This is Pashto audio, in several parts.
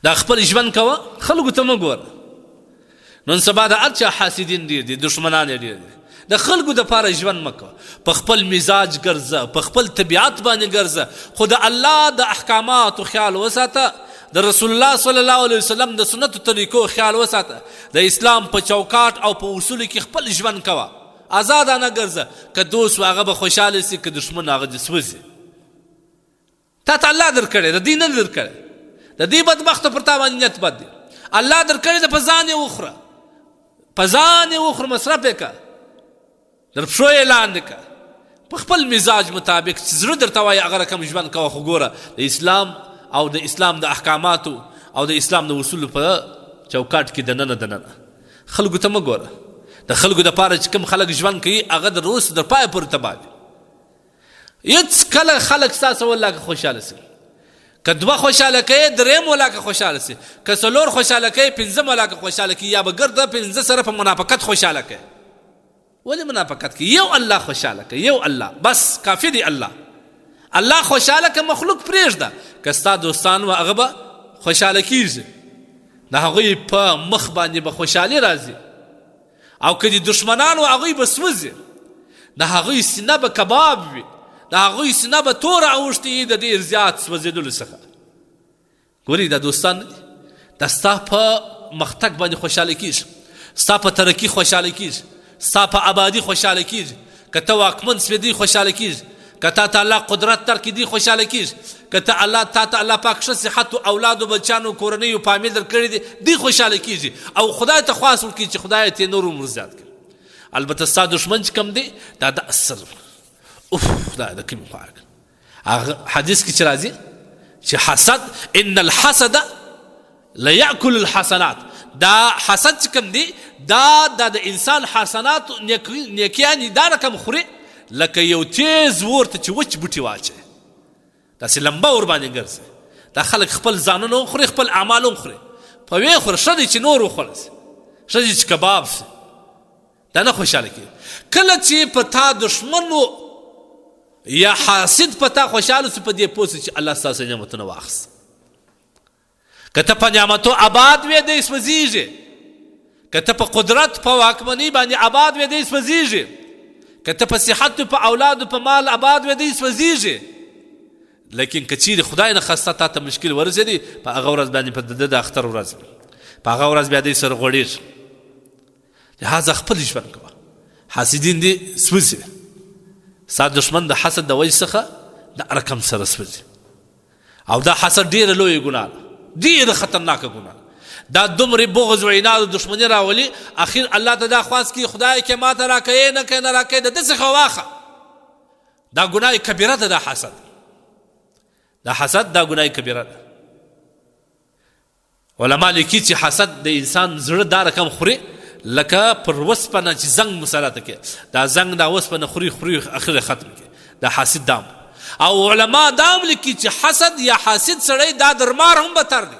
دا خپل ژوند کوه، خلکو ته مه ګوره. نن سبا د هر چا حاسدین ډېر دي، دښمنان یې ډېر دي. د خلکو دپاره ژوند مه کوه، په خپل مزاج ګرځه، په خپل طبیعت باندې ګرځه، خو د الله د احکاماتو خیال وساته، د رسول الله صلی الله علیه وسلم د سنتو طریقو خیال وساته، د اسلام په چوکاټ او په اصولو کې خپل ژوند کوه، ازادانه ګرځه. که دوست و هغه به خوشحاله سي، که دښمن هغه دې سوځي. تا ته الله درکړی د دې نه درکړی، د دې بدبختو پر تا باندې نیت بد دی. الله درکړی ده، په ځان یې وخوره، په ځان یې وخوره، مصرف یې که، در پښو یې لاندې که، په خپل مزاج مطابق چې زړه درته وایي هغه رقم ژوند کوه. خو ګوره د اسلام او د اسلام د احکاماتو او د اسلام د اصولو په چوکاټ کې دننه دننه خلکو ته مه ګوره. د خلکو دپاره چې کوم خلک ژوند کوي هغه د روس د پایه پورې تباه دي. هیڅ کله خلک ستا څخه والله که خوشحاله سي، که دوه خوشحاله کوي دریم ولا که خوشحاله سي، که څلور خوشحاله کوي پنځم ولا که خوشحاله کوي، یا به ګرده پنځه سره په منافقت خوشحاله کوي. ولې منافقت کوي؟ یو الله خوشحاله کوي، یو الله بس کافي دی. الله الله خوشحاله که، مخلوق پرېږده. که ستا دوستان و هغه به خوشحاله کیږي، د هغوی په مخ باندې به خوشحالي راځي، او که دې دښمنان و هغوی به سوځي، د هغوی سینه به کباب وي، د هغوی سینه به توره اوښتې وي د ډېر زیات سوځېدلو څخه. ګورئ دا دوستان نه دي، دا ستا په مختګ باندې خوشحاله کېږي، ستا په ترقي خوشحاله کېږي، ستا په آبادي خوشحاله کېږي. که ته واکمن سوې دوی خوشحاله کېږي، که تا ته الله قدرت درکړي دوی خوشحاله کېږي، که ته الله تا ته الله پاک ښه صحت او اولاد او بچیانو کورنۍ او فامیل درکړي دي دوی خوشحاله کېږي او خدای ته خواست ورکړي چې خدای ته نور عمر زیات کړي. البته ستا دښمن چې کوم دی دا د اثر اوف خدای د کومې خوا هغه حدیث کې چې راځي چې حسد، ان الحسد ليأكل الحسنات، دا حسد چې کوم دی دا د انسان حسنات نیکیانې دا رقم خوري لکه یو تیز ور ته چې وچ بوټي واچوي، داسې لمبه ورباندې ګرځي. دا خلک خپل ځانونه هم خوري، خپل اعمال هم خوري، په ویې خوره ښه دی چې نور وخوړل شي، ښه دی چې کباب شي، دا نه خوشحاله کېږي. کله چې په تا دښمن و یا حاسد په تا خوشحاله شو، په دې پوه چې الله ستاسو نعمتونه واخیست. که ته په نعمتو آباد وې دی سوځېږي، که ته په قدرت په واکمنۍ باندې آباد وې دی سوځېږي، که ته په صحت په اولادو په مال آباد وې دی سوځېږي. لیکن که چیرې خدای نه خواسته تا ته مشکل ورسېدی، په هغه ورځ باندې په د اختر ورځ په هغه ورځ بیا دی سره غوړېږي. لهذا خپل ژوند کوه، حاسدین دې سوځي، ستا دښمن د حسد د وجې څخه د رقم سره سوځي. او دا حسد ډیره لویه ګناه ده، ډیره خطرناکه ګناه ده. دا دومره بغض و عناد او دښمني راولي، اخیر الله ته دا خواست کوي خدای که ما ته راکوې نه که نه راکوې د ده څخه واخه. دا ګناه کبیره ده، دا حسد، دا حسد دا ګناه کبیره ده. علما لیکي چې حسد د انسان زړه دا رقم خوري لکه پر وسپنه چې زنګ مسلط کړي، دا زنګ دا وسپنه خوري خوري اخر ختم کړي، دا حاسد دام. او علما دام لیکي چې حسد یا حاسد سړی دا در مار هم بتر دی.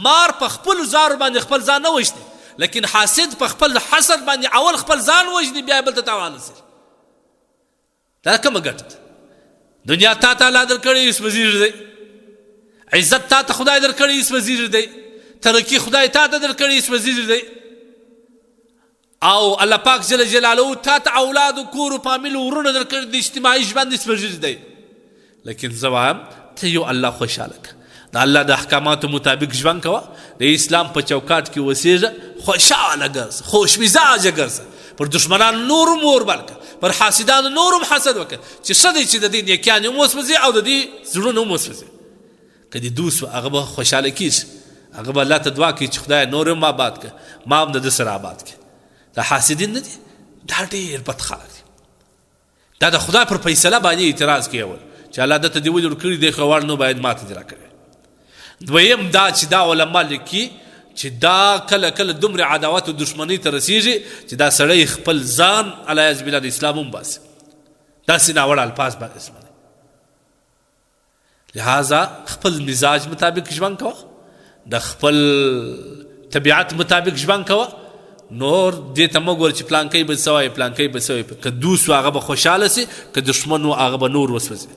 مار په خپل زار باندې خپل ځان نه وژني، لیکن حاسد په خپل حسد باندې اول خپل ځان وژني بیا بل ته تاوان رسوي. دا کومه ګټه ده؟ دنیا تا ته الله درکړې سوځېږي دی، عزت تا ته خدای درکړی سوځېږي دی، ترقي خدای تا ته درکړې سوځېږي دی، او الله پاک جل جلاله تا ته اولاد او کور او فامیل ورونه درکړي د اجتماعي ژوند سوځېږي دی. لیکن زه وایم ته یو الله خوشحاله که، د الله د احکاماتو مطابق ژوند کوه، د اسلام په چوکاټ کې اوسېږه، خوشحاله ګرځه، خوش مزاجه ګرځه، پر دښمنانو نور هم اور بل کړه، پر حاسدانو نور هم حسد وکړه چې ښه دی چې د دې نیکیانې هم وسوځي او د دې زړونه هم وسوځي. که دې دوست و هغه به خوشحاله کېږي، هغه به الله ته دعا کوي چې خدای نور هم آباد کړه، ما هم د ده سره آباد کړه. دا حاسدین نه دي، دا ډېر بد خلک دي. دا د خدای پر فیصله باندې اعتراض کوي اول چې الله ده ته دې ولې ورکړي دی خو وړ نو باید ماته دې راکړي. دویم دا چې دا علما لیکي چې دا کله کله دومره عداوت او دښمنۍ ته رسیږي چې دا سړی خپل ځان علیاذ بالله د اسلام هم باسي، داسې ناوړه الفاظ باندې استعمالوي. لهذا خپل مزاج مطابق ژوند کوه، د خپل طبیعت مطابق ژوند کوه. نور دې ته مه ګوره چې پلانکی به څه وایي پلانکی به څه وایي. که دوست و هغه به خوشحاله سي، که دښمن و هغه به نور وسوځي.